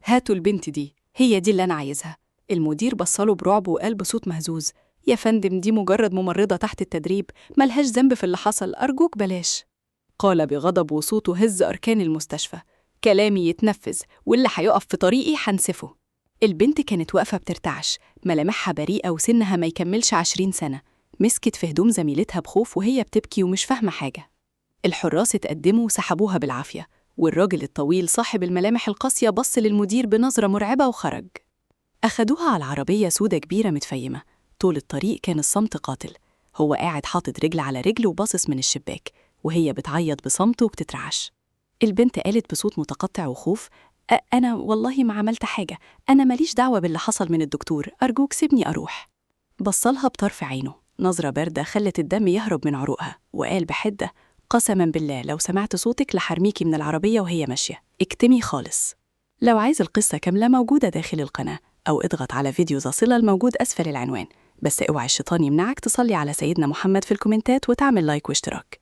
هاتوا البنت دي، هي دي اللي أنا عايزها. المدير بصله برعب وقال بصوت مهزوز: يا فندم، دي مجرد ممرضة تحت التدريب، ملهاش ذنب في اللي حصل، أرجوك بلاش. قال بغضب وصوته هز أركان المستشفى: كلامي يتنفذ، واللي هيقف في طريقي هنسفه. البنت كانت واقفة بترتعش، ملامحها بريئة وسنها ما يكملش 20 سنة. مسكت في هدوم زميلتها بخوف وهي بتبكي ومش فاهمة حاجة. الحراس اتقدموا وسحبوها بالعافية، والراجل الطويل صاحب الملامح القاسية بص للمدير بنظرة مرعبة وخرج. أخدوها على العربية سودة كبيرة متفيمة. طول الطريق كان الصمت قاتل. هو قاعد حاطط رجل على رجل وباصص من الشباك، وهي بتعيط بصمت وبتترعش. البنت قالت بصوت متقطع وخوف: أنا والله ما عملت حاجة، أنا ماليش دعوة باللي حصل من الدكتور، أرجوك سيبني أروح. بصلها بطرف عينه نظرة باردة خلت الدم يهرب من عروقها، وقال بحدة: قسما بالله لو سمعت صوتك لحرميكي من العربية وهي ماشية، اكتمي خالص. لو عايز القصة كاملة موجودة داخل القناة، أو اضغط على فيديو ذا صلة الموجود أسفل العنوان. بس اوعي الشيطان يمنعك تصلي على سيدنا محمد في الكومنتات وتعمل لايك واشتراك.